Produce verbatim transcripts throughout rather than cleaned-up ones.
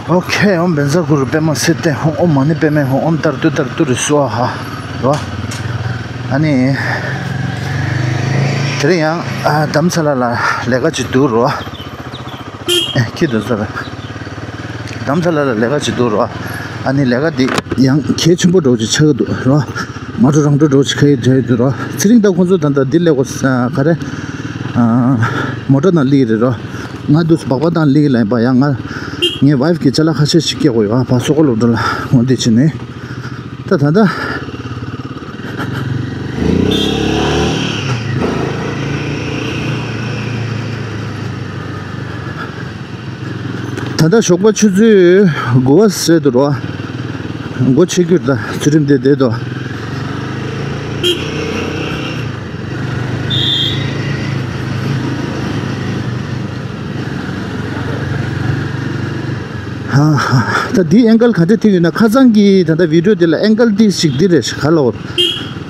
ཨོ་ཁེ། ཨོཾ་བཛྲ་གུ་རུ་པདྨ་སིདྡྷི་ཧཱུྃ། ཨོཾ་མ་ཎི་པདྨེ་ཧཱུྃ། ཨོཾ་ཏར་ཏུ་ཏར་ཏུ་རེ་སྭཱ་ཧཱ། རོ། ཨ་ནི། དེ་རིང་ཡང་ཨ་དྷ་རམ་ས་ལ་ལ་ལས་ཀ་ཅིག་འདུག་རོ། ཨེ་ཁྱི་འདུག་ས་ར། དྷ་རམ་ས་ལ་ལ་ལས་ཀ་ཅིག་འདུག་རོ། ཨ་ནི་ལས་ཀ་འདི་ཡང་གལ་ཆེན་པོ་འདྲ་བོ་ཅིག་ཆགས་ཀྱི་འདུག་རོ། ང་ཚོ་རང་འགྲོ་འགྲོ་ཅིག་ཁ་ཡི་འདྲ་ཡི་འདུག་རོ། ཚེ་རིང་དང་ཁོང་ཚོ་ད་ལྟ་འདི་ལས་གོ་ས་ག་རེ། ཨ་མོ་ཊ་ནང་སླེབས་རེད་རོ། ང་འདུག་སྦག་སྦག་དང་སླེབས་ལ་ཡིན་པ། ཡང་ང་ངའི་ཝའིཕ་གི་ཅ་ལག་ཁ་ཤས་ཤིག་སྐྱེལ་དགོས་ཡོད། ཨ་ཕ་སོག་པོ་སློབ་གྲྭ་ལ་འོང་དེ་བྱས་ནས། ད་ད་ད། ད་ལྟ་ཞོགས་པ་ཆུ་ཚོད་དགུ་པ་ཟེར་འདུག་རོ། སྒོ་ཕྱེ་རྒྱུར་ད་ཚུལ་ཁྲིམས་དེ་བསྡད་དོ། ད་འདི་ཨེང་གལ་ག་འདྲ་ཐིག་ཡོད་ན། ཁ་སང་གི་ད་ལྟ་བི་ཌིའོ་འདི་ལ་ཨེང་གལ་ཏིས་ཞིག་འདི་རེད་ཤག་ག་ལ་འོ།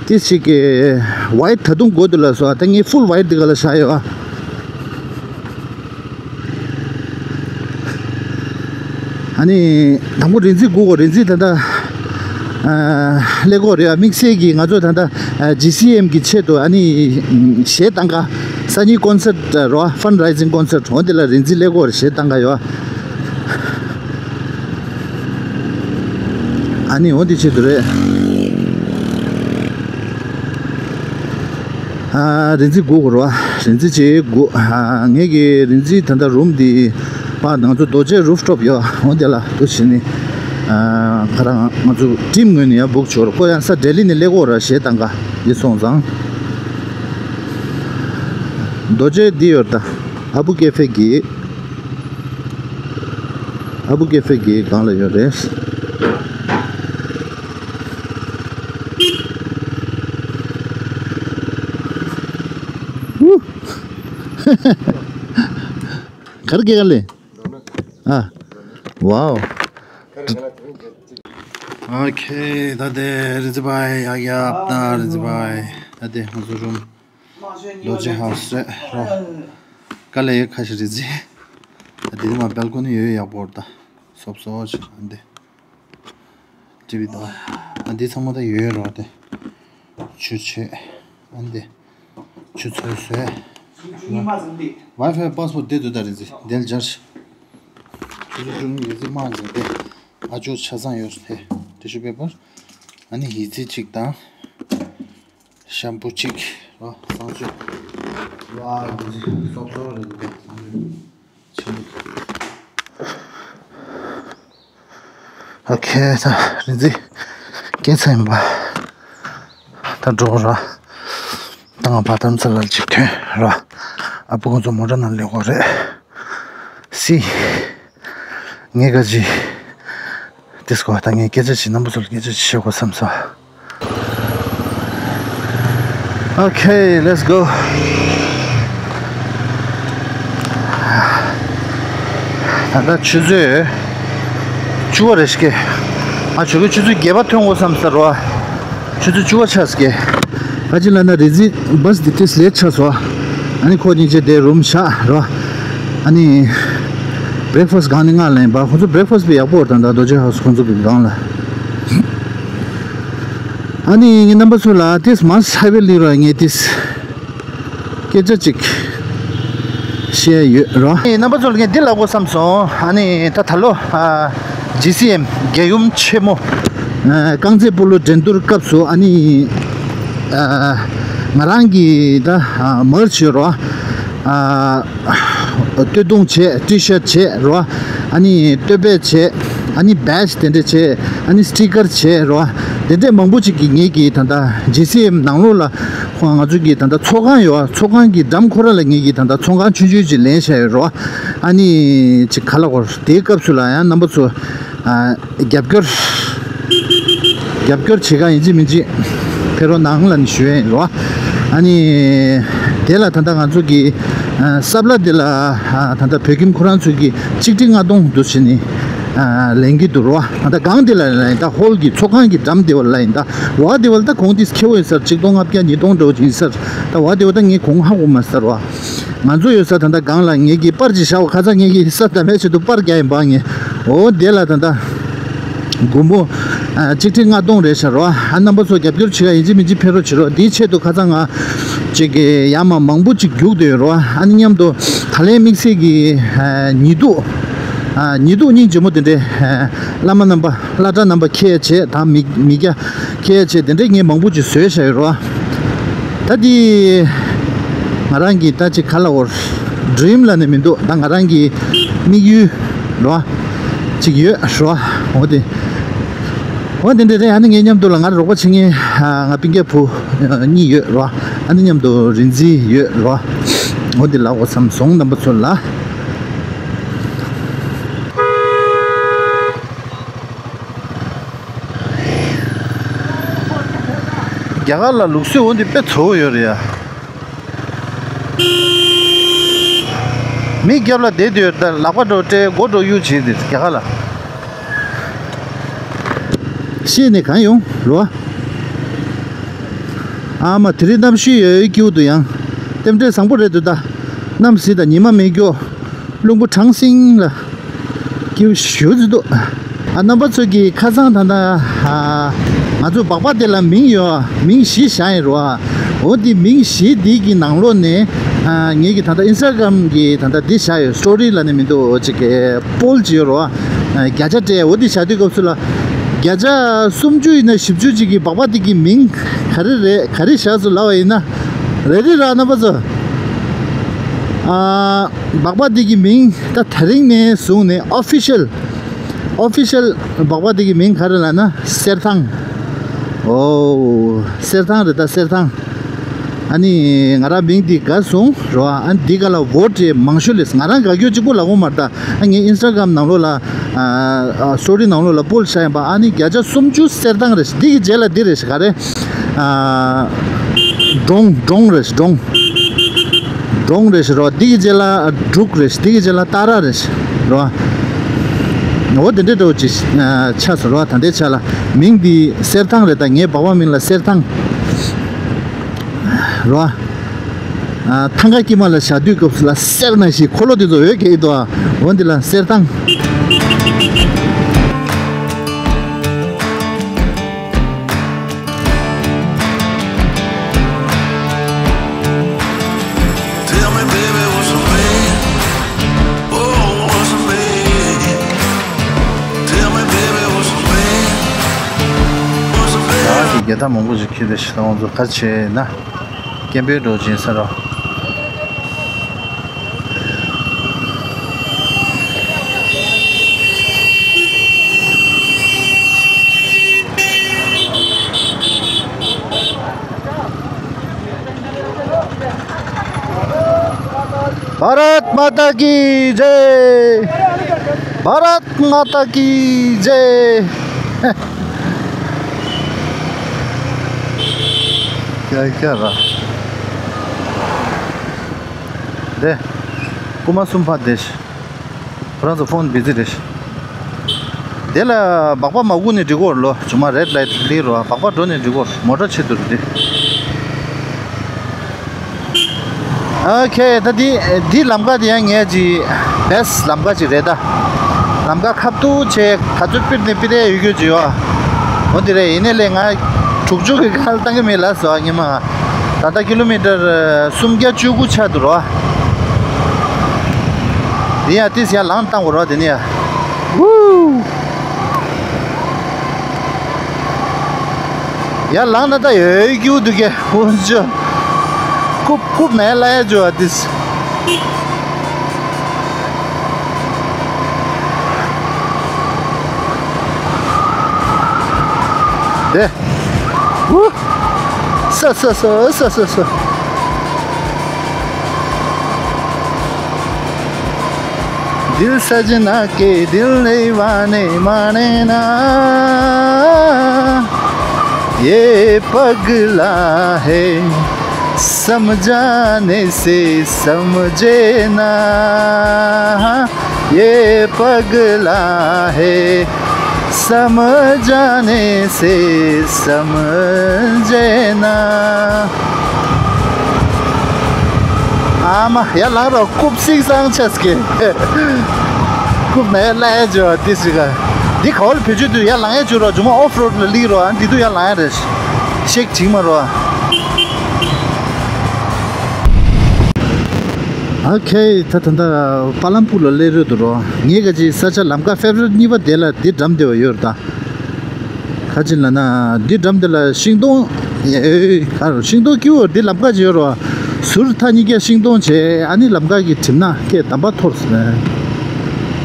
ཏིས་ཞིག་གི་ཝའིཊ་ད་དུང་མགོ་འདི་ལ་སོ། ད་ངས་ཕུལ་ཝའིཊ་འདི་ག་ལ་བཞག་ཡོད་ཨ། ཨ་ནི་དང་པོ་རིན་འཛིན་སྒུག་གོ། རིན་འཛིན་ད་ལྟ་ཨ་ཀླད་ཀོར་རེད་ཨ། དམིགས་བསལ་གྱི་ང་ཚོ་ད་ལྟ་ཨ་ཇི་སི་ཨེམ་གི་ཆེད་དུ་ཨ་ནི་གཞས་བཏང་ག། སང་ཉིན་ཀོན་སར་ཊི་རོ། ཕན་རའི་ཛིང་ཀོན་སར་ཊི། འོ་དེ་ལ་རིན་འཛིན་ཀླད་ཀོར་གཞས་བཏང་ག་ཡོད་ཨ། ཨ་ནི་འོ་དེ་ཆེད་དུ་རེད། ཨ་རིན་འཛིན་སྒུག་དགོས་རེད་བ། རིན་འཛིན་ཅིག་སྒུག་ཨ་ངེད་ཀྱི་རིན་འཛིན་ད་ལྟ་རུམ་འདི་ཕར་ང་ཚོ་རྡོ་རྗེ་རུབ་ཊོབ་ཡོད། འོ་དེ་ལ་འདུག་བྱས་ནས་ཨ་ཁ་རང་ང་ཚོ་ཊིམ་ངོས་ནས་ཡར་བུག་བྱས་རེད། ཁོ་ཡང་ས་ལྡི་ལི་ནས་སླེབས་ཀྱི་ཡོད་རེད། གཞས་བཏང་ག་འདི་སོང་ཙང་རྡོ་རྗེ་འདི་ཡོད་རེད་ད། ཨ་བུ་ཀེ་ཧྥེ་གི། ཨ་བུ་ཀེ་ཧྥེ་གི་སྒང་ལ་ཡོད་རེད། ཧུ། ག་རེ་སྐྱེལ་ག་ལེ། ཨ། ཝའོ། ཨོ་ཁེ། ད་དེ་རིན་འཛིན་པའི་ཡག་ཡག་ད་རིན་འཛིན་པའི་ད་དེ་ང་ཚོ་རུམ། རྡོ་རྗེ་ཧའུ་སི་རེད་རོ། དཀའ་ལས་ཡོད་ཁ་ཤས་རེད་ཟེར། ད་དེ་མ་སྦལ་ཀོ་ནི་ཡོད་ཡག་པོ་རེད་ད། སོབ་སོབ་ཅིག་ཨ་འདི། ཊི་ཝི་ད། ཨ་འདི་ཚང་མ་ད་ཡོད་རོ་དེ། ཆུ་ཆེ། ཨ་འདི། ཆུ་ཚོད་བཟོས། ཝའི་ཕའི་པཱ་སི་ཝར་ཌི་དེ་འདུག་ད་རེད་ཟེར་དེ་ལ་སྦྱར་ཤིག་ཆུ་ཚོད་བཅུ་གཉིས་ཡོད་ཚད་མ་ཟེར་དེ། ཨ་ཅོ་ཆ་ཚང་ཡོད་དེ། ཊི་ཤུ་པེ་པར། ཨ་ནི་ཡི་ཙི་གཅིག་དང་། ཤམ་པུ་གཅིག་རོ། གཙང་བཅོས། ཝ་འདི་ཚོ་སོབ་སོབ་རེད་འདུག་ག་གཙང་བཅོས་ཆེན་པོ། ཨོ་ཁེ། ད་རིན་འཛིན་སྐྱེལ་ཚར་ཡིན་པ། ད་འགྲོ་ར། ད་ང་ཕར་དྷ་རམ་ས་ལར་གཅིག་ཐོན་ར། ཨ་བུ་ཁོང་ཚོ་མོ་ཊ་ནང་སླེབས་ཀྱི་ཡོད་རེད། སི། ངས་ག་ཅི། དེ་སྐོར་ད་ངས་སྐད་ཆ་ཞིག་རྣམ་པ་ཚོ་ལ་སྐད་ཆ་ཞིག་བཤད་དགོས་བསམ་སོང་། Okay, let's go. ད་ལྟ་ཆུ་ཚོད་བཅུ་པ་རེད་ཤག་ཨ་ཆུ་ཚོད་བཅུ་ཚོད་བརྒྱད་པ་ཐོན་དགོས་བསམ་ས་རོ། ཆུ་ཚོད་བཅུ་པ་ཆགས་ཀྱི། ག་ཅི་ལབ་ན་རིན་འཛིན་བྷ་སི་འདི་ཏིས་ལེ་ཊི་ཆགས་སོང་། ཨ་ནི་ཁོ་སྙིང་རྗེ་དེ་རུམ་བཞག་རོ། ཨ་ནི་བྷི་རེག་ཕ་སི་སྒང་ནས་མངགས་ལེན་པ། ཁོ་ཚོ་བྷི་རེག་ཕ་སི་དཔེ་ཡག་པོ་རེད་ད། རྡོ་རྗེ་ཧའུ་སི་ཁོ་ཚོ་གི་སྒང་ལ། ཨ་ནི་ངས་རྣམ་པ་ཚོ་ལ་ཏིས་མ་སི་ཧའི་ཝེ་ལི་རོ་ངས་ཏིས། སྐད་ཆ་གཅིག་བཤད་ཡོད་རོ། རྣམ་པ་ཚོ་ལ་ངས་འདི་ལབ་དགོས་བསམ་སོང་། ཨ་ནི་ད་ད་ལོ་ཨ་ཇི་སི་ཨེམ་རྒྱལ་ཡུམ་ཆེན་མོ་ཨ་རྐང་རྩེད་སྤོ་ལོ་འགྲན་བསྡུར་སྐབས་སུ་ཨ་ནི་ཨ་ང་རང་གི་ད་ཨ་མར་ཆི་ཡོད་རོ། ཨ་སྟོད་ཐུང་བྱས། ཊི་ཤར་བྱས་རོ། ཨ་ནི་སྟོད་ཕད་བྱས། ཨ་ནི་བེ་ཇི་དེ་འདྲ་བྱས། ཨ་ནི་སི་ཊི་ཀར་བྱས་རོ། དེ་འདྲ་མང་པོ་ཅིག་གིས་ངེད་ཀྱི་ད་ལྟ་ཇི་སི་ཨེམ་ནང་ལོགས་ལ། ཁོང་ང་ཚོ་གི་ད་ལྟ་ཚོགས་ཁང་ཡོད། ཚོགས་ཁང་གི་འགྲམ་ཁོ་ར་ལ་ངེད་ཀྱི་ད་ལྟ་ཚོགས་ཁང་ཆུང་ཆུང་ཅིག་ལེན་བཞག་ཡོད་རོ། ཨ་ནི་ཅིག་ག་ལ་གོ་དེའི་སྐབས་སུ་ལ་ཡང་རྣམ་པ་ཚོ་ཨ་རྒྱབ་སྐྱོར། རྒྱབ་སྐྱོར་བྱེད་ག་ཡིན་གཅིག་མིན་གཅིག་ཕེབས་རོགས་གནང་ལབ་ནས་ཞུ་ཡ་ཡིན་རོ། ཨ་ནི་དེ་ལ་ད་ལྟ་ང་ཚོ་གི་ཨ་ས་བླ་དེ་ལ་ཨ་ད་ལྟ་བོད་ཁྱིམ་ཁོ་རང་ཚོ་གི་ཆིག་ཁྲི་ལྔ་སྟོང་འདུག་བྱས་ནས་ཨ་ལེན་གྱི་འདུག་རོ། ད་ལྟ་སྒང་དེ་ལ་ལ་ཡིན་ད། ཧོལ་གྱི་ཚོགས་ཁང་གི་འགྲམ་དེ་བ་ལ་ཡིན་ད། རོ་དེ་བ་ལ་ད་གོང་དེ་ཁེ་བོ་ཡིན་ས་རེད། ཆིག་སྟོང་ལྔ་བརྒྱ་ཉིས་སྟོང་འདྲ་བོ་ཅིག་ཡིན་ས་རེད། ད་བ་དེ་བ་ད་ངས་གོང་ཧ་གོ་མ་སོང་རོ། ང་ཚོ་ཡོད་ས་ད་ལྟ་སྒང་ལ་ངེད་ཀྱི་པར་ཅིག་བཞག་པ། ཁ་སང་ངེད་ཀྱི་ས་ད་མེད་ཆེད་དུ་པར་རྒྱག་ཡིན་པ། ངས་ འོ་དེ་ལ་ད་ལྟ་དགུང་མོ་ཨ་གཅིག་ཁྲི་ལྔ་སྟོང་རེད་ཤག་རོ། ཨ་རྣམ་པ་ཚོ་རྒྱབ་སྐྱོར་བྱེད་ཡ་ཡིན་གཅིག་མིན་གཅིག་ཕེབས་རོགས་བྱེད་རོགས། དེའི་ཆེད་དུ་ཁ་སང་ང་ཅིག་གི་ཡར་མར་མང་པོ་ཅིག་རྒྱུགས་བསྡད་ཡོད་རོ། ཨ་ནི་མཉམ་དུ་ད་ལན་དམིགས་བསལ་གྱི་ཨ་ཉི་གདུགས་ཨ་ཉི་གདུགས་སྙིང་རྗེ་མོ་དེ་འདྲའི་ཨ་བླ་མ་རྣམ་པ་བླ་གྲྭ་རྣམ་པ་འཁྱེར་བྱས་དང་མི་མི་སྐྱ་འཁྱེར་བྱས་དེ་འདྲའི་ངས་མང་པོ་ཅིག་བཟོས་བཞག་ཡོད་རོ། ད་འདི་ང་རང་གི་ད་ཅིག་ག་ལབ་དགོས། ཌི་རིམ་ལབ་ནས་མི་འདུག་ད་ང་རང་གི་དམིགས་ཡུལ་རོ། ཅིག་ཡོད་རོ། འོ་དེ། འོ་དེ་འདྲ་རེད། ཨ་ནི་ངའི་མཉམ་དུ་ལ་ང་རོགས་པ་བྱེད་མཁན་ང་སྤུན་ཀྱག་བུ་གཉིས་ཡོད་རོ། ཨ་ནི་མཉམ་དུ་རིག་འཛིན་ཡོད་རོ། འོ་དེ་ལ་འོ་བསམ་སོང་རྣམ་པ་ཚོ་ལ། རྒྱ་གར་ལ་ལུགས་སྲོལ་འོ་འདི་དཔེ་ཚ་པོ་ཡོད་རེད་ཡ། མི་རྒྱབ་ལ་བསྡད་དུས་ད་ལག་པ་འགྲོ་སྤྲད་མགོ་འགྲོ་གཡུག་བྱེད་དེ་རྒྱ་གར་ལ། ཤེས་ནས་གང་ཡོང་རོ། ཨ་མ་དེ་རིང་གནམ་གཤིས་ཡོད་ཡོད་སྐྱིད་པོ་འདུག་ཡང་། རྟེན་འབྲེལ་བཟང་པོ་རེད་འདུག་ད། གནམ་གཟིགས་དང་ཉི་མ་མེད་སྐྱོ། རླུང་བུ་གྲང་སིང་ལ། སྐྱིད་པོ་ཞེ་པོ་ཅིག་འདུག་ཨ་རྣམ་པ་ཚོ་གིས་ཁ་སང་ད་ལྟ་ཨ་ང་ཚོ་སྦག་སྦག་དེ་ལ་མིང་ཡོད། མིང་བཞི་བཞག་ཡིན་རོ། འོ་དེ་མིང་བཞི་དེ་གི་ནང་ལོགས་ནས་ཨ་ངེད་ཀྱི་ད་ལྟ་ཨིན་སི་ཊ་གྷ་རམ་གི་ད་ལྟ་འདི་བཞག་ཡོད། སི་ཊོ་རི་ལབ་ནས་མི་འདུག་ཅིག་གི་པོལ་ཅིག་ཡོད་རོ། ཨ་བརྒྱ་ཆ་སྤྲད་འོ་དེ་བཞག་དུས་སྐབས་སུ་ལ་བརྒྱ་ཆ་སུམ་ཅུ་ཡིན་ན་བཞི་བཅུ་ཅིག་གིས་སྦག་སྦག་དེ་གི་མིང་ག་རེ་རེད་ག་རེ་བཞག་སོང་ལབ་པ་ཡིན་ན། རེད་རེད་ར་རྣམ་པ་ཚོ། ཨ་སྦག་སྦག་འདི་གི་མིང་ད་དེ་རིང་ནས་བཟུང་ནས་ཨོ་ཕི་ཤལ། ཨོ་ཕི་ཤལ་སྦག་སྦག་འདི་གི་མིང་ག་རེ་ལབ་ན་གསེར་ཐང་། ཨོ་གསེར་ཐང་རེད་ད་གསེར་ཐང་། ཨ་ནི་ང་རང་མིང་འདི་དགའ་སོང་རོ། ཨ་ནི་འདི་ག་ལ་ཝོ་ཊི་མང་ཤོས་སླེབས། ང་རང་དགའ་སྐྱོ་གཅིག་པོ་ལབ་དགོས་མ་རེད་ད། ཨ་ངའི་ཨིན་སི་ཊ་གྷ་རམ་ནང་ལོགས་ལ་ཨ་ཨ་སི་ཊོ་རི་ནང་ལོགས་ལ་པོལ་བཞག་ཡིན་པ། ཨ་ནི་བརྒྱ་ཆ་སུམ་ཅུ་གསེར་ཐང་རེད། འདི་གི་རྗེས་ལ་འདི་རེད་ཤག་ག་རེ། ཨ་འབྲོང་འབྲོང་རེད་འབྲོང་། འབྲོང་རེད་ཤག་རོ། འདི་གི་རྗེས་ལ་འབྲུག་རེད། འདི་གི་རྗེས་ལ་སྟག་ར་རེད་ཤག་རོ། འོ་དེ་འདྲའི་འདྲ་བོ་ཅིག་ཆགས་སོང་རོ། ད་ལྟའི་ཆ་ལ་མིང་འདི་གསེར་ཐང་རེད། ད་ངའི་སྦག་སྦག་མིང་ལ་གསེར་ཐང་རོ། ཨ་ཐང་ག་དཀྱིལ་མ་ལ་བཞག་དུས་སྐབས་སུ་ལ་གསེར་ནང་བཞིན་འཁོར་ལོ་དེ་ཚོ་འོད་ཀྱིས་ཨེ་འདུག་ཨ། འོ་འདི་ལ་གསེར་ཐང་། ད་གི་རྒྱལ་དར་མང་པོ་ཞིག་འཁྱེར་ཏེ་ཤི་ད་ང་ཚོ་ག་རེ་བྱས་ན། སྐད་འབོད་འདྲ་བོ་ཅིག་ཡིན་ས་རེད། भारत माता की जय। भारत माता की जय। क्या क्या रहा? དེ། རྐུན་མ་གསུམ་ཕར་བསྡད་ཤག་ཁོ་རང་ཚོ་ཕོན་བི་ཛི་རེད་ཤག་དེ་ལ་སྦག་སྦག་མ་སྒུག་ནས་འགྲིག་གོ་ལོ། ཇོ་མོ་རེད་ལའིཊ་ལི་རོ། སྦག་སྦག་འགྲོ་ནས་འགྲིག་གོ། མོ་ཊ་ཆེད་དུ་རེད། ཨོ་ཁེ། ད་འདི་འདི་ལམ་ཁ་དེ་ཡང་ངས་ཅིག་བེ་སི་ཊི་ལམ་ཁ་ཅིག་རེད་ད། ལམ་ཁ་ཁ་ཐུག་བྱས་ག་ཚོད་སྤིཌ་ནས་སྤིཌ་ཡས་ཡོད་རྒྱུ་ཅིག་ཡོད། འོ་དེ་རེད། ཡིན་ནའི་ལས་ང་དྲུག་ཅུ་གི་ཁ་ལ་བཏང་གི་མེད་ལབ་སོང་ཉི་མ། ད་ལྟ་ཀི་ལོ་མི་ཊར་སུམ་བརྒྱ་བཅུ་དགུ་ཆགས་འདུག་རོ། དེ་ཡང་ཏིས་ཡར་ལངས་བཏང་དགོས་རོ་དེ་ནས་ཡ། ཝུའུ། ཡར་ལངས་ན་ད་ཡོད་རྒྱུ་འདུག་གས། འོ་ཅོ། རྐུབ་རྐུབ་ནས་སླ་ཡ་ཅོ་ཨ་ཏིས། དེ། ཝུ། ས་ས་ས་ས་ས་ས། दिल सजना के दिल दीवाने माने ना, ये पगला है समझाने से समझे ना। ये पगला है समझाने से समझे ना। ཨ་མ་ཡར་ལངས་རོགས། རྐུབ་སིང་སང་ཆགས་ཀྱི། ཁུབ་ན་ཡ་ལ་ཡ་ཇོ་ཏི་སི་ག་འདི་ག་བ་ལ་བེད་སྤྱོད་དུ་ཡ་ལང་ཡ་ཇོ་རོ་ཇོ་མ་ཨོཕ་རོཌ་ལ་ལི་རོ་ཨ་འདི་དུ་ཡ་ལང་ཡ་རེ་ཤེག་ཅིག་མ་རོ། ཨོ་ཁེ། ད་ད་ད་པ་ལམ་པུར་ལ་སླེབས་རོགས་འདུག་རོ། ངའི་ག་ཅི་ས་ཆ་ལམ་ཁ་ཕེ་ཝ་རི་ཊི་གཉིས་པ་དེ་ལ་འདི་འགྲམ་དེ་བ་ཡོད་རེད་ད། ཁ་ཅིག་ལ་ན་འདི་འགྲམ་དེ་ལ་ཤིང་སྡོང་། ཨེ་ག་རེ་ཤིང་སྡོང་སྐྱིད་པོ་འདི་ལམ་ཁ་ཅིག་ཡོད་རོ། ཟུར་མཐའ་གཉིས་ཀ་ཤིང་སྡོང་བྱས་ཨ་ནི་ལམ་ཁ་གི་གྲིབ་ནག་སྐད་དམ་པ་འཐོར་སོང་།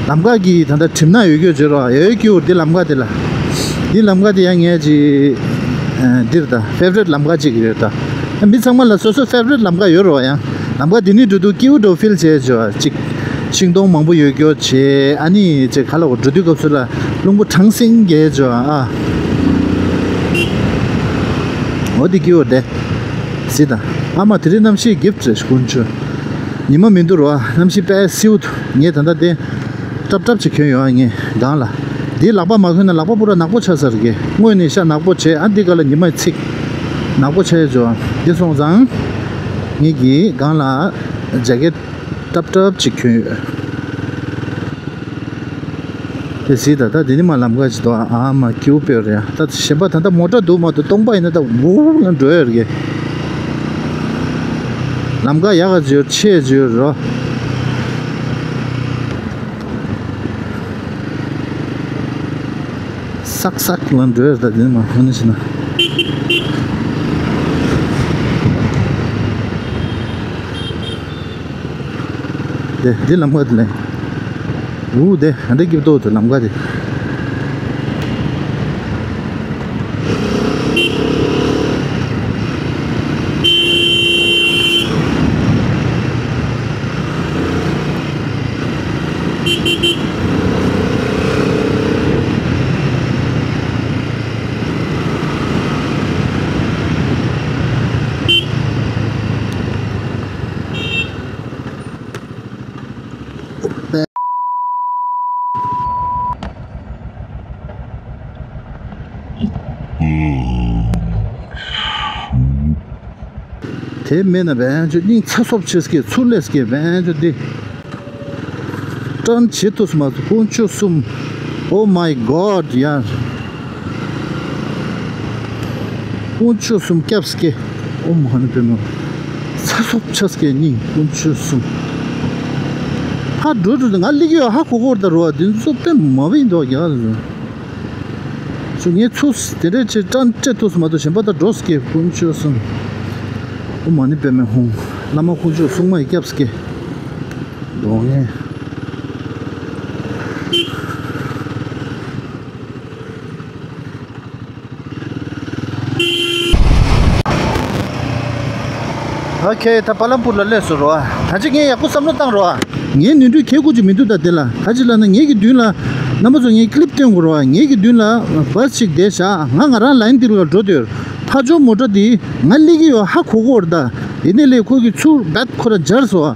ལམ་ཁ་གི་ད་ལྟ་གྲིབ་ནག་ཡོད་རྒྱུ་བྱོས་རོགས། ཡོད་རྒྱུ་འདི་ལམ་ཁ་དེ་ལ། འདི་ལམ་ཁ་དེ་ཡང་ངས་ཅིག་འདིར་ད་ཕེ་ཝ་རི་ཊི་ལམ་ཁ་ཅིག་ཡོད་ད། མི་ཚང་མ་ལ་སོ་སོ་ཕེ་ཝ་རི་ཊི་ལམ་ཁ་ཡོད་རོགས། ཡང་ལམ་ཁ་དེ་ནི་འགྲོ་དུས་སྐྱིད་པོ་འགྲོ་ཕིལ་བྱས་བྱོས་ཅིག་ཤིང་སྡོང་མང་པོ་ཡོད་རྒྱུ་བྱས་ཨ་ནི་ཅིག་ཁ་ལ་འགྲོ་དུས་སྐབས་སུ་ལ་རླུང་བུ་གྲང་སིང་གས་བྱོས་ཨ། འོ་དེ་སྐྱིད་པོ་དེ། སི་ད། ཨ་མ་དེ་རིང་གནམ་གཤིས་གིབ་ཙེ་དཀོན་མཆོག་ཉི་མ་མི་འདུག་རོ། གནམ་གཤིས་དཔེ་སིའུ་འདུག་ངས་ད་ལྟ་དེ་ཏྲབ་ཏྲབ་ཅིག་གྱོན་ཡོད་ཨ། ངས་སྒང་ལ་འདིའི་ལག་པ་མ་གྱོན་ན་ལག་པ་པུ་ར་ནག་པོ་ཆགས་ས་རེད་གི། སྔོན་ནས་ཤ་ནག་པོ་བྱས་ཨ། འདི་ག་ལ་ཉི་མས་ཚིག་ནག་པོ་ཆགས་ཡོད་ཅོ། འདི་སོང་ཙང་ངས་ཀྱི་སྒང་ལ་ཇེ་ཀེ་ཊི་ཏྲབ་ཏྲབ་ཅིག་གྱོན་ཡོད། དེ་སྲིད་ད་ལྟ་འདི་ནི་མ་ལམ་ཁ་ཅིག་འདུག་ཨ་མ་ཀིའུ་དཔེ་རེད། ད་གཞན་པ་ད་ལྟ་མོ་ཊ་འདུག་མ་འདུག་སྟོང་པ་ཡིན་ན་ད་འུར་ལ་འགྲོ་ཡ་རེད། ལམ་ཁ་ཡག་ག་ཅིག་ཡོད་ཆེ་ཅིག་ཡོད་རོ། སག་སག་ལ་འགྲོ་ཡ་རེད། ད་འདི་ནི་མ་ཧོ་ནི་ཞིག་ན། དེ་འདི་ལམ་ཁ་དེ་ལས། འུ་དེ་ཧ་འདྲ་སྐྱིད་ཏོག་ཏོ་ལམ་ཁ་དེ། དེ་མེད་ན་བན་ཆོ་སྙིང་ཚ་སོབ་ཆེ་སྐད་ཚུར་ལས་སྐད་བན་ཆོ་འདི། ཊརན་བྱེད་ཐུབ་སོང་མ་ཐུབ། དཀོན་མཆོག་གསུམ། Oh my God ཡར། དཀོན་མཆོག་གསུམ་སྐྱབས་སྐྱེ། ཨོཾ་མ་ཎི་པདྨེ། ཚ་སོབ་ཆ་སྐྱེ་སྙིང་དཀོན་མཆོག་གསུམ། ཕར་འགྲོ་འགྲོ་ང་སླེབས་ཡོད་ཧ་གོ་གོ་ད་རོ། འདི་ཚོ་དཔེ་མ་བི་འདུག་རྒྱ་རེད། ཚོ་ངས་ཚུར་དེ་འདྲས་བྱས་ཊརན་སྤྲད་ཐུབ་སོང་མ་གཏོགས་གཞན་པ་ད་འགྲོ་སྐྱེ་དཀོན་མཆོག་གསུམ། ཨོཾ་མ་ཎི་པདྨེ་ཧཱུྃ། བླ་མ་དཀོན་མཆོག་སྲུང་མ་ཡི་སྐྱབས་སུ་སྐྱེ། གདོང་ལྔས། ཨོ་ཁེ། ད་པ་ལམ་པུར་ལ་སླེབས་སོང་རོ། ད་ཅི་ངས་ཡག་པོ་བསམ་བློ་བཏང་རོ། ངས་ནོར་འཁྲུལ་གལ་ཁུར་གྱི་མི་འདུག་ད་དེ་ལ་ག་ཅི་ལབ་ན་ངེད་ཀྱི་མདུན་ལ། རྣམ་པ་ཚོ་ངས་ཀི་ལིབ་སྟོན་དགོས་རོ། ངེད་ཀྱི་མདུན་ལ་བཱས་ཅིག་བསྡད་བཞག་ང་ང་རང་ལའིན་འདི་ལ་འགྲོ་འདོད། ཕར་ཕྱོགས་མོ་ཊ་འདི་ང་སླེབས་ཀྱི་ཡོད་ཧ་གོ་གོ་རེད་ད། ཡིན་ནའི་ལས་ཁོ་གི་ཚུར་བད་ཁོ་ར་འབྱར་སོང་།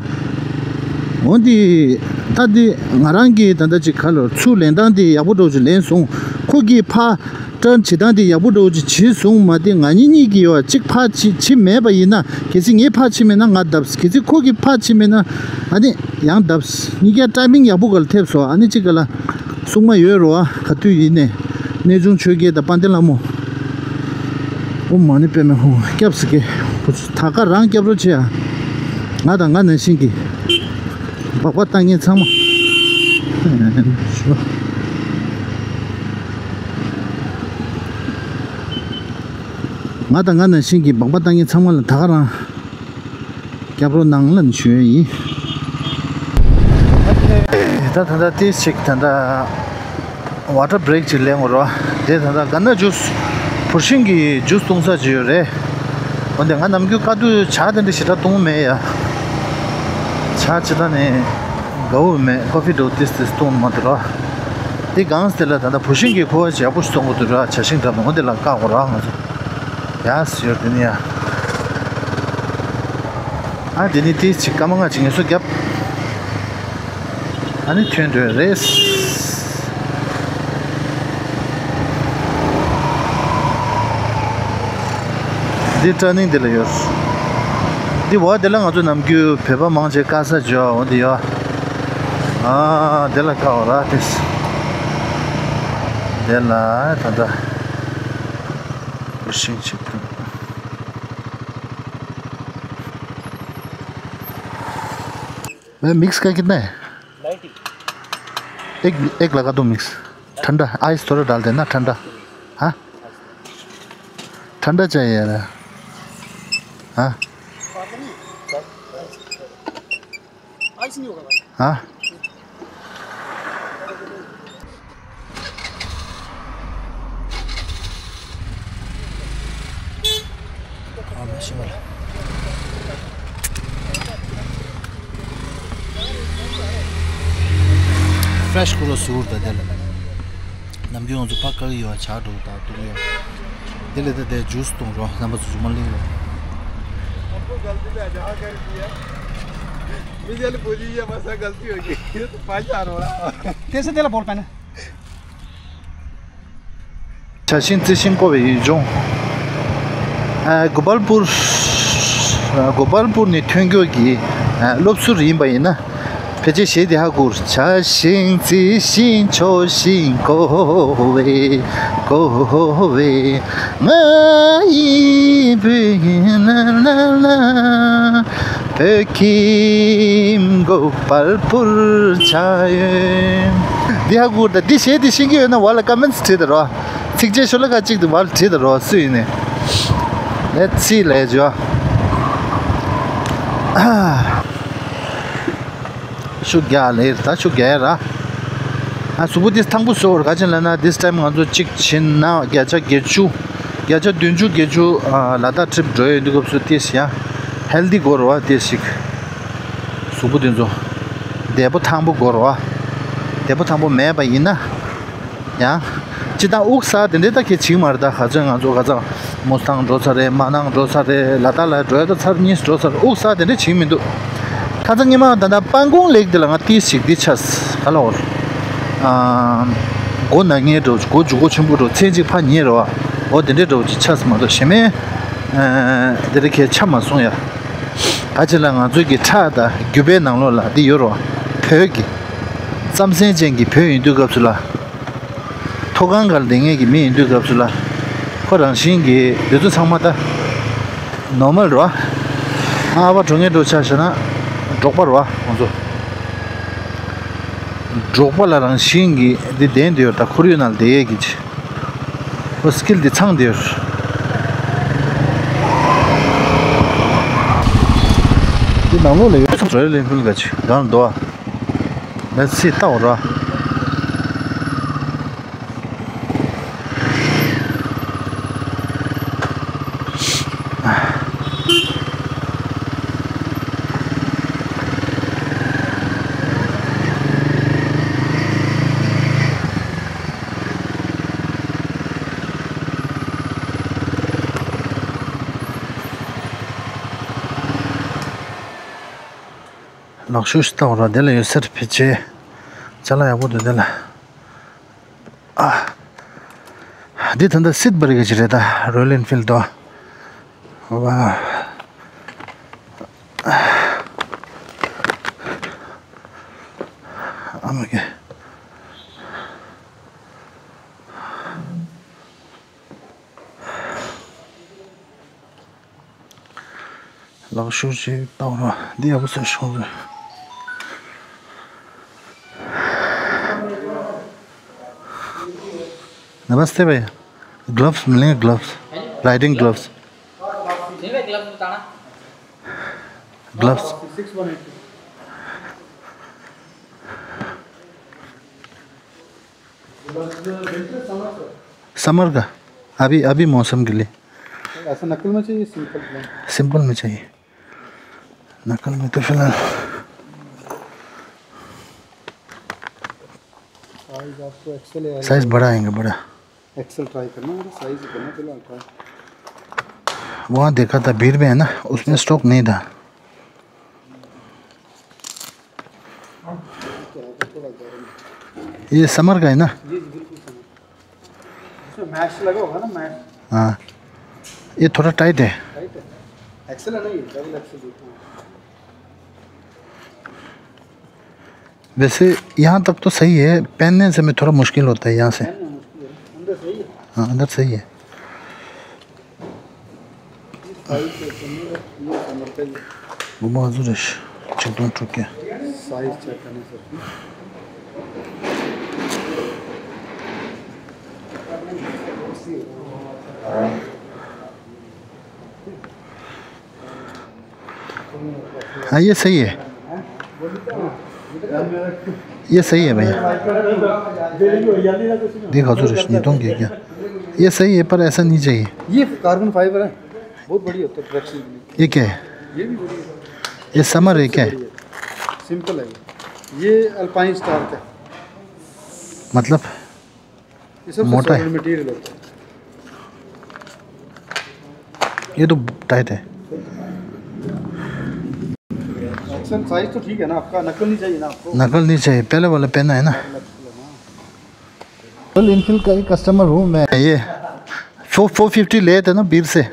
འོ་འདི། ད་འདི་ང་རང་གི་ད་ལྟ་ཅིག་ག་ལོར་ཚུར་ལེན་སྟངས་འདི་ཡག་པོ་འགྲོ་ཅིག་ལེན་སོང་། ཁོ་གི་ཕར་ཊརན་བྱེད་སྟངས་འདི་ཡག་པོ་འགྲོ་ཅིག་བྱེད་སོང་མ་དེ་ང་གཉིས་གཉིས་ཀྱི་ཡོད་ཅིག་ཕར་ཕྱི་ཕྱི་མེད་པ་ཡིན་ན་གལ་སྲིད་ངས་ཕར་ཕྱི་མེད་ན་ང་བརྡབས། གལ་སྲིད་ཁོ་གི་ཕར་ཕྱི་མེད་ན་ཨ་ནི་ཡང་བརྡབས། གཉིས་ཀ་ཊའི་མིང་ཡག་པོ་ག་ལ་ཐེབས་སོང་། ཨ་ནི་ཅིག་ག་ལ། སྲུང་མ་ཡོད་རོ་ཨ། ག་དུས་ཡིན་ནས། གནས་ཆུང་ཆོས་རྒྱལ་དང་དཔལ་ལྡན་ལྷ་མོ། ཨོཾ་མ་ཎི་པདྨེ་ཧཱུྃ། སྐྱབས་སུ་མཁས། ད་ག་རང་སྐྱབས་རོགས་བྱེད་ཨ། ང་དང་ང་ནང་བཞིན་གྱི་སྦག་སྦག་བཏང་མཁན་ཚང་མ། ང་དང་ང་ནང་བཞིན་གྱི་སྦག་སྦག་བཏང་མཁན་ཚང་མ་ལ་ད་ག་རང་། སྐྱབས་རོགས་གནང་ལ་ནི་ཞུ་ཡས་ཡིན། ད་ད་ལྟ་ཏིས་ཅིག་ད་ལྟ་ཝ་ཊར་བྷི་རེག་ཅིག་ལེན་དགོས་རོ། དེ་ད་ལྟ་ག་ན་ཇུས་བུར་ཤིང་གི་ཇུས་བཏུང་ས་ཅིག་ཡོད་རེད། འོན་ཏེ་ང་ནམ་རྒྱུན་དཀའ་སྡུག་ཇ་དེ་འདྲ་ཞེ་དྲག་བཏུང་མེད་ཡ། ཇ་ཇི་ལྟར་ནས་དགའ་བོ་མེད། ཀོ་ཕི་འདྲ་བོ་ཏིས་ཏིས་བཏུང་མ་འདུག་རོ། དེ་གང་སྟེ་ལ་ད་ལྟ་བུར་ཤིང་གི་ཁུ་བ་ཅིག་ཡག་པོ་ཞིག་བཙོང་དགོས་འདུག་ར། ཇ་ཤིང་འདྲ་མོ་འོན་ཏེ་ལ་བཀག་དགོས་ར་ང་ཚོ། ཡ་ཟེར་དེ་ནི་ཡ། ཨ་དེ་ནི་ཏིས་ཅིག་སྐར་མ་ལྔ་ཅིག་ངལ་གསོ་བརྒྱབ། ཨ་ནི་ཐོན་འགྲོ་ཡ་རེད། འདི་ཊར་ནིང་འདི་ལ་ཡོད། འདི་བ་འདི་ལ་ང་ཚོ་ནམ་རྒྱུན་བོད་པ་མང་ཆེ་དཀའ་ས་འཇོ་འོ་འདི་ཡོད། ཨ་དེ་ལ་ཀ་བ་ར་དེས། དེ་ལ་ད་ད་བུ་ཤིང་ཆིག་ཏུ། मैं मिक्स करके कितना है? एक एक लगा दो मिक्स। ठंडा, आइस थोड़ा डाल देना, ठंडा। हाँ, ठंडा चाहिए यार। हाँ। हाँ। ཕྲེཤ་ཁུ་རོ་སུར་ད་དེ་ལ། ནམ་རྒྱུན་ང་ཚོ་ཕ་དཀའ་གི་ཡོད་ཆགས་འགྲོ་ད་འདུག་ཡོད། དེ་ལས་ད་དེ་ཇུས་གཏོང་རོགས་རྣམ་པ་ཚོ་ཚུར་མ་གླེང་རོགས། आपको गलती से जहाँ कर दिया। मुझे बोलिए, ये मसा गलती होगी। ये तो पाँच हजार हो रहा। तेरे से तेरा बोल पाना। བྱ་ཤིང་རྩི་ཤིང་བརྐོ་བའི་ཡུལ་ལྗོངས། ཨ། གོ་པལ་པུར། ཨ། གོ་པལ་པུར་ནས་ཐོན་སྐྱོད་ཀྱི། ཨ། སློབ་ཟུར་ཡིན་པ་ཡིན་ན། ཕལ་ཆེར་གཞས་འདི་ཧ་གོ། བྱ་ཤིང་རྩི་ཤིང་བརྐོ་ཤིང་བརྐོ་བའི་བརྐོ་བའི། ང་ཡི་བུ་ཡིན་ལ་ལ་ལ། བོད་ཁྱིམ་གོ་པལ་པུར་ཆགས་ཡོད། འདི་ཧ་གོ་ད། འདི་གཞས་འདི་ཤེས་ཀྱི་ཡོད་ན་བ་ལ་ཀ་མེན་ཊི་བྲིས་ད་རོགས། ཚིགས་བཅད་ཤོ་ལོ་ཀ་གཅིག་ཏུ་བ་ལ་བྲིས་ད་རོགས། སུ་ཡིན་ནས། ལེ་ཚི་ལེ་ཇོ། ཤུགས་རྒྱག་ལེ་ད་ཤུགས་རྒྱག་ཡ་ར། ཨ། གཟུགས་པོ་འདི་ཐང་པོ་བཟོ་བར་ག་ཅན་ལ་ན། this time ང་ཚོ་གཅིག་བྱིན་ན་བརྒྱ་ཆ་བརྒྱད་ཅུ། བརྒྱ་ཆ་བདུན་ཅུ་བརྒྱད་ཅུ། ཨ། ལ་དྭགས་ཊི་རིབ་འགྲོ་ཡོད་འདུག་སྐབས་སུ་ཏེ་ཞིག་ཡང་ཧེལ་ཐི་དགོས་རེད་བ། ཏེ་ཞིག་གཟུགས་པོ་འདི་ཚོ་བདེ་པོ་ཐང་པོ་དགོས་རེད་བ། བདེ་པོ་ཐང་པོ་མེད་པ་ཡིན་ན། ཡང་། སྤྱིར་བཏང་དབུགས་ས་དེ་འདྲའི་ད་གས་བྱིངས་མ་རེད། ད་ག་ཚོད་ང་ཚོ་ག་ཚོད་མུ་སི་ཐང་འགྲོ་ཚར་རེད། མ་ནང་འགྲོ་ཚར་རེད། ལ་དྭགས་ལ་འགྲོ་ཡ་ད་ཚར་གཉིས་འགྲོ་ཚར། དབུགས་ས་དེ་འདྲ་བྱིངས་མི་འདུག་ཁ་སང་ཉི་མ་ད་ལྟ་སྤང་གོང་ལེགས་དེ་ལ་ང་ཏིས་ཞིག་འདི་ཆགས་ག་ལ་འོར། ཨ། མགོ་ན་ངེས་འགྲོ། མགོ་མཇུག་མགོ་ཆེན་པོ་འགྲོ། མཚན་གཅིག་ཕ་ཉེ་རེད་བ། འོ་དེ་འདྲའི་འགྲོ་ཅིག་ཆགས་མ་གཏོགས་གཞན་མའི། ཨ། དེ་རེ་ཁའི་ཆ་མ་སོང་ཡ། ད་ཅི་ལ་ང་ཚོའི་གི་ཁྲག་དང་རྒྱུ་པའི་ནང་ལོགས་ལ་འདི་ཡོད་རེད་བ། བོད་ཀྱི་རྩམ་ཟན་ཅན་གྱི་བོད་ཡིན་དུས་སྐབས་སུ་ལ། མཐོ་སྒང་གར་བསྡད་མཁན་གྱི་མི་ཡིན་དུས་སྐབས་སུ་ལ། ཁོ་རང་བཞིན་གྱིས་འདི་ཚོ་ཚང་མ་ད་ནོར་མལ་རེད་བ། ང་ཨ་ཕ་འགྲོ་མཁན་འགྲོ་ཆ་བྱས་ན་འབྲོག་པ་རེད་བ་ཁོང་ཚོ། འབྲོག་པ་ལ་རང་བཞིན་གྱིས་འདི་བསྡད་འདི་ཡོད། ད་ཁོར་ཡུག་ནང་བསྡད་ཡས་ཀྱི་ཁོ་སི་ཀིལ་འདི་ཚང་འདི་ཡོད། འདི་ནང་ལོགས་ལ་ཡོད་ས་རོ་ཡལ་ཨེན་ཕིལ་ག་ཅིག་གང་འདུག་ཨ། ལེ་ཚི་ལྟ་འོ་ར། ལག་ཤུབས་ཤིག་ལྟ་འོ་ར། དེ་ལ་ཡོད་སར་ཕལ་ཆེར་ཅ་ལག་ཡག་པོ་འདུག་དེ་ལ། ཨ། འདི་ད་ལྟ་སིད་བར་གི་ཅི་རེད་ད། རོ་ཡལ་ཨེན་ཕིལ་དོ། ཝ། ཨ་མ་གི། ལག་ཤུབས་ཅིག་བཏང་རོགས། འདི་ཡག་པོ་བཟོས་བྱུང་རེད། नमस्ते भैया। ग्लव्स मिलेंगे? Gloves, riding gloves. Gloves. Summer का। अभी, अभी मौसम के लिए। ऐसा नकल में चाहिए, सिंपल प्लेन? सिंपल में चाहिए। नकल में तो फिलहाल। साइज आपको एक्सएल है? साइज बड़ा आएगा, बड़ा। एक्सएल ट्राई करना, मेरा साइज करना फिलहाल ट्राई। वहाँ देखा था भीड़ में, है ना, उसमें स्टॉक नहीं था। ये समर का है ना? जी, जी, बिल्कुल समर। इसमें मैश लगा होगा ना, मैश? हाँ, ये थोड़ा टाइट है। टाइट है। एक्सएल है ना ये, डबल एक्सएल। वैसे यहाँ तक तो सही है, पहनने से में थोड़ा मुश्किल होता है यहाँ से। पहनना मुश्किल है। अंदर सही है। हाँ, अंदर सही है। साइज चेक करना है, ये समर का ही है। वो बाजू रश, चेक दो टुक के। साइज चेक करना है सर। हाँ, ये सही है, ये सही है भैया। देख हजूर, इसने तो क्या क्या, ये सही है, पर ऐसा नहीं चाहिए। ये कार्बन फाइबर है, बहुत बढ़िया होता है प्रोटेक्शन के लिए। ये क्या है? ये भी बढ़िया है। ये समर है क्या? बढ़िया। सिंपल है ये। ये अल्पाइन स्टार का है। मतलब? ये सब मोटा है। सॉलिड मटेरियल होता है। ये तो टाइट है। एक्सेल साइज तो ठीक है ना आपका, नकल नहीं चाहिए ना आपको? नकल नहीं चाहिए, पहले वाला पहना है ना। रॉयल इनफील्ड का ही कस्टमर हूँ मैं। ये फोर फोर फिफ्टी लिए थे ना बीर से।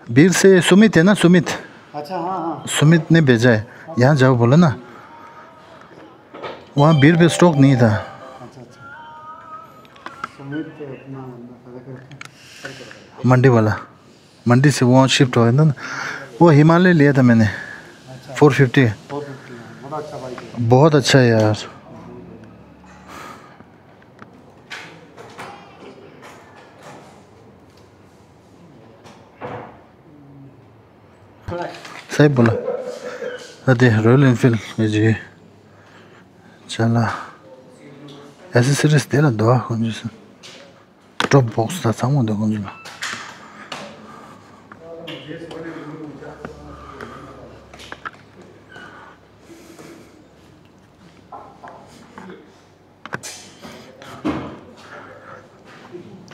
बीर से सुमित है ना, सुमित। अच्छा, हाँ, हाँ। सुमित ने भेजा है, यहाँ जाओ बोला ना। वहाँ बीर पे स्टॉक नहीं था। अच्छा, अच्छा। सुमित अपना मंडी वाला, मंडी से वहाँ शिफ्ट हो गया था ना। वो हिमालय लिया था मैंने, अच्छा। Four fifty. फोर फिफ्टी, हाँ। बड़ा अच्छा बाइक है। बहुत अच्छा है यार। सही बोला। अरे रॉयल इनफील्ड में जी चला। एसेसरीज तेरा दवा कौन जी से? ड्रॉप बॉक्स था, सामान दो कौन जी।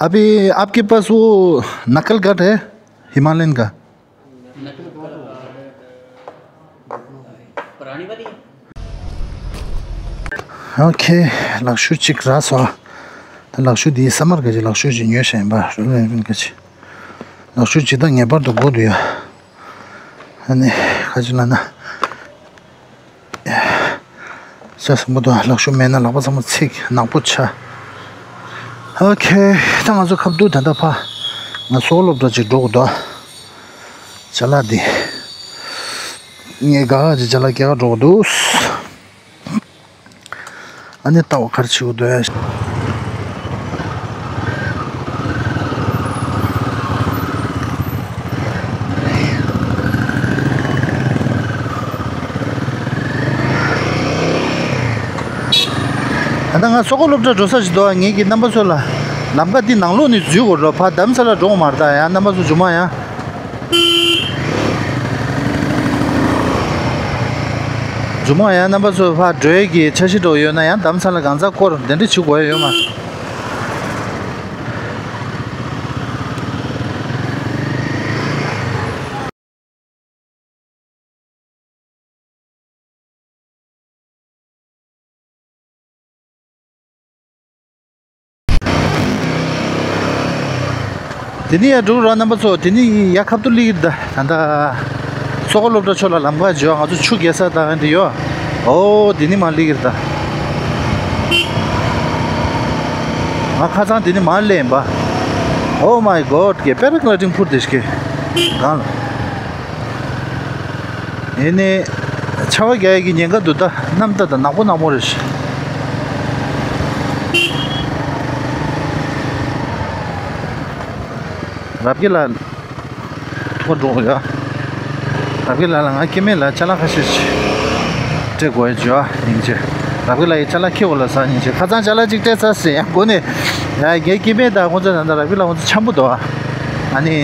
अभी आपके पास वो नकल गार्ड है हिमालयन का? नकल गार्ड है। पुरानी वाली है। ཨོ་ཁེ། ལག་ཤུབས་གཅིག་རག་སོང་། ད་ལག་ཤུབས་འདི་སམ་མར་ག་ཅིག་ལག་ཤུབས་ཅིག་ཉོས་ཤེས་ཡིན་པ་རོ་ལེན་ག་ཅིག་ལག་ཤུབས་ཅིག་ད་ངེས་པར་དུ་དགོས་འདུག་ཡ། ཨ་ནི་ག་ཅིག་ལབ་ན། ཤ་སྲིན་པོ་དང་ལག་ཤུབས་མེད་ན་ལག་པ་ཚང་མ་ཚིག་ནག་པོ་ཆགས། ཨོ་ཁེ། ད་ང་ཚོ་ཁ་བསྡུར་ད་ལྟ་ཕ་ང་སོག་སློབ་གྲྭ་ཅིག་འགྲོ་དགོས་འདུག་ཅ་ལག་འདི་ངས་དགའ་དགའ་ཅིག་ཅ་ལག་སྐྱེལ་ག་འགྲོ་དགོས་འདུག་ཨ་ནི་ལྟ་བ་ག་རེ་བྱེད་དགོས་འདུག་ད་ལྟ་ང་སོག་པོ་སློབ་གྲྭ་འགྲོ་ས་ཞིག་འདུག་ངེད་ཀྱི་རྣམ་པ་ཚོ་ལ་ལམ་ཁ་འདི་ནང་ལོགས་ནས་འཛུལ་དགོས་རེད། ཕར་རྡ་རམ་ས་ལ་འགྲོ་དགོས་མ་རེད། ད་ཡང་རྣམ་པ་ཚོ་མཇུག་མ་ཡང་། མཇུག་མ་ཡང་རྣམ་པ་ཚོ་ཕར་འགྲོ་ཡས་ཀྱི་འཆར་གཞི་འདྲ་བོ་ཡོད་ན་ཡང་རྡ་རམ་ས་ལ་གང་ཚ་སྐོར་དེ་འདྲ་བྱེད་དགོས་ཡ་ཡོད་མ་རེད། དེ་ནས་ཡར་འགྲོ་ར་རྣམ་པ་ཚོ། དེ་ནས་ཡར་ཁ་ཐུག་སླེབས་ཀྱི་རེད། ད་ད་སོག་པོ་སློབ་གྲྭ་ཕྱོགས་ལ་ལམ་ཁ་འཇུག་ང་ཚོ་ཆུ་རྐྱལ་ས་དང་འདི་ཡོད། ཨོ་དེ་ནས་མར་སླེབས་ཀྱི་རེད་ད། ང་ཁ་སང་དེ་ནས་མར་སླེབས་ཡིན་པ། Oh my God གི་པེ་ར་གི་ལའི་ཌིང་འཕུར་དེ་ཞིག་གི་སྒང་ལ། ཡིན་ནའི་ཆར་པ་རྒྱག་ཡས་ཀྱི་ཉེན་ཁ་འདུག་ད་གནམ་ད་ད་ནག་པོ་ནག་པོ་རེད་ཤག་རབ་རྒྱས་ལགས་ཐུག་འགྲོ་ཡ། རབ་རྒྱས་ལགས་ལ་ང་སྐྱེ་དམན་ལ་ཅ་ལག་ཁ་ཤས་ཤིག་སྤྲད་དགོས་ཡ་བྱོས་ཨ། སྙིང་རྗེ། རབ་རྒྱས་ལགས་ཡི་ཅ་ལག་ཁྱེར་དགོས་ལ་ཟ་སྙིང་རྗེ། ཁ་སང་ཅ་ལག་ཅིག་སྤྲད་ཚར་ཟེར་ཡ་སྒོ་ནས་ཡ་ངའི་སྐྱེ་དམན་དང་ཁོང་ཚོ་ད་ལྟ་རབ་རྒྱས་ལགས་ཁོང་ཚོ་འཆམ་པོ་འདུག་ཨ། ཨ་ནི་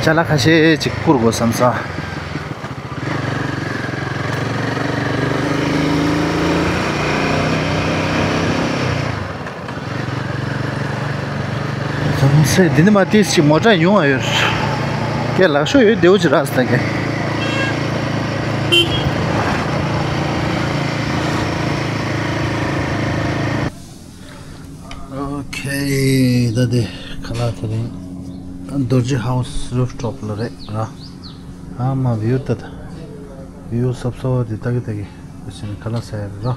ཅ་ལག་ཁ་ཤས་ཅིག་བསྐུར་དགོས་བསམ་སོང་། བསམ་སེ་འདི་ནི་མ་ཏིས་ཅིག་མོ་ཊ་ཉུང་བ་ཡོད། ཀྱེ་ལག་ཤོས་ཡོད་བདེ་བོ་ཅིག་རག་སྟེ་ཀྱེ། ཨོ་ཁེ། ད་དེ་ཁ་ལག་དེ་རིང་ རྡོ་རྗེ་ཧའུ་སི་རུབ་ཊོབ་ལ་རེད་ར། ཨ་མ་བིའུ་ལྟ་ད། བིའུ་སོབ་སོབ་དེ་ལྟ་གི་ལྟ་གི་ཕྱིན་ཁ་ལག་ཟ་ཡ་རེད་ར།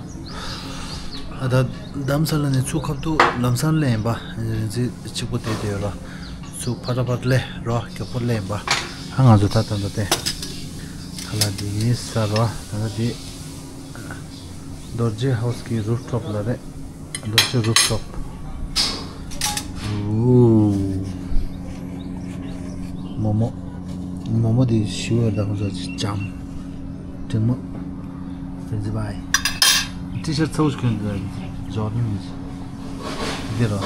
ཨ་ད་རྡ་རམ་ས་ལ་ནས་ཚུར་ཁ་ཐུག་ལམ་སང་སླེབས་ཡིན་པ། རིང་ཚིག་གཅིག་པོ་དེ་དེ་ཡོད་ར། ཚུར་ཕ་ཏྲ་ཕ་ཏྲ་སླེབས་ར། མགྱོགས་པོ་སླེབས་ཡིན་པ། ཨ་ང་ཚོ་ད་ད་ད་དེ་ཁ་ལག་འདི་ཟ་ར། ད་ད་དེ་རྡོ་རྗེ་ཧའུ་སི་གི་རུབ་ཊོབ་ལ་རེད། རྡོ་རྗེ་རུབ་ཊོབ། ཨོ། མོ་མོ། མོ་མོ་དེ་ཞི་བ་དང་ཚོ་ཅི་ཅམ། དྲིན་མོ། དྲིན་ཟི་བའི། ཊི་ཤར་ཊི་ཚ་བོ་ཞིག་གྱོན་འདུག་ཇོར་ཌན་གྱི། འདི་རོ།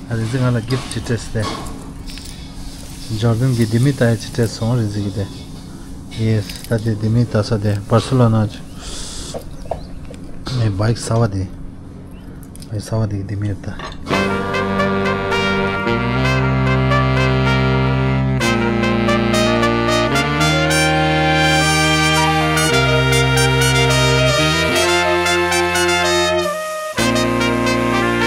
ཨ་རིང་ཚིག་ང་ལ་གིཕ་ཊི་ཅིག་སྤྲད་སྟེ། ཇོར་ཌན་གྱི་ལྡེ་མིག་ལྟ་ཡ་ཅིག་སྤྲད་སོང་རིང་ཚིག་གི་དེ། ཡེས་ད་དེ་ལྡེ་མིག་ལྟ་ས་དེ་བར་སེ་ལོ་ན་ཅིག་ངའི་བའིཀ་གསར་བ་དེ། བའིཀ་གསར་བ་དེ་གི་ལྡེ་མིག་ལྟ།